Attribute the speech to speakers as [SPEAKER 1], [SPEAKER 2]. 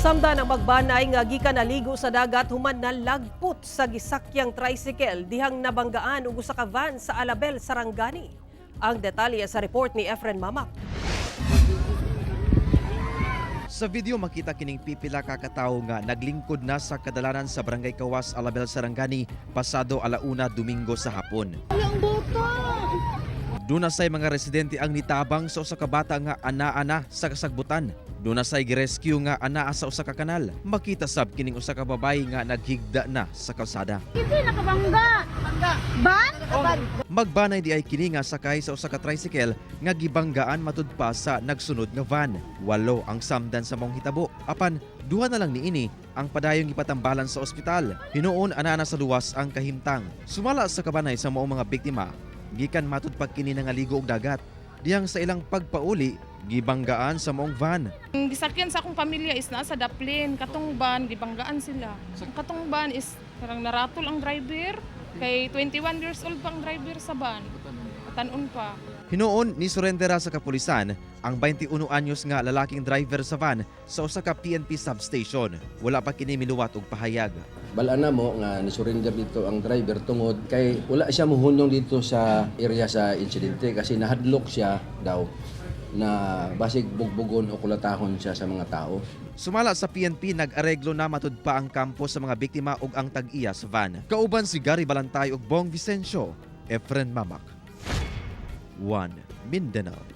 [SPEAKER 1] Samdan ang magbanay nga gikan naligo sa dagat human nalagpot sa gisakyang tricycle dihang nabanggaan og usa ka van sa Alabel, Sarangani. Ang detalye sa report ni Efren Mamak.
[SPEAKER 2] Sa video, makita kining pipila ka katawo nga naglingkod na sa kadalanan sa Barangay Kawas, Alabel, Sarangani pasado 1:00 Domingo sa hapon. Duna say mga residente ang nitabang sa usa ka bata nga ana-ana sa kasagbutan. Duna say girescue nga anaa sa usa ka kanal. Makita sab kining usa ka babayi nga naghigda na sa kalsada.
[SPEAKER 3] Hindi nakabangga. Ban?
[SPEAKER 2] Magbanay di ay kini nga sakay sa usa ka tricycle nga gibanggaan matud pa sa nagsunod nga van. Walo ang samdan sa maong hitabo. Apan duha na lang niini ang padayong gipatambalan sa ospital. Hinuon ana sa luwas ang kahimtang. Sumala sa kabanay sa maong mga biktima, gikan matud pa kini nangaligo og dagat. Dihang sa ilang pagpauli, gibanggaan sa maong van.
[SPEAKER 4] Ang gisakyan sa akong pamilya is naa sa daplin, katong van, gibanggaan sila. Ang katong van is parang naratol ang driver, kay 21 years old pa ang driver sa van. Batan-on pa.
[SPEAKER 2] Hinuon ni surrendera sa kapulisan ang 21 anyos nga lalaking driver sa van sa usa ka PNP substation. Wala pa kini miluwat og pahayag.
[SPEAKER 5] Bal-an namo nga ni-surrender dito ang driver tungod kay wala siya muhunong dito sa area sa insidente kasi nahadlok siya daw na basig bugbugon o kulatahon siya sa mga tao.
[SPEAKER 2] Sumala sa PNP, nag-areglo na matud pa ang kampo sa mga biktima ug ang tag-iya sa van. Kauban si Gary Balantay ug Bong Vicencio, Efren Mamak. 1 Mindanao.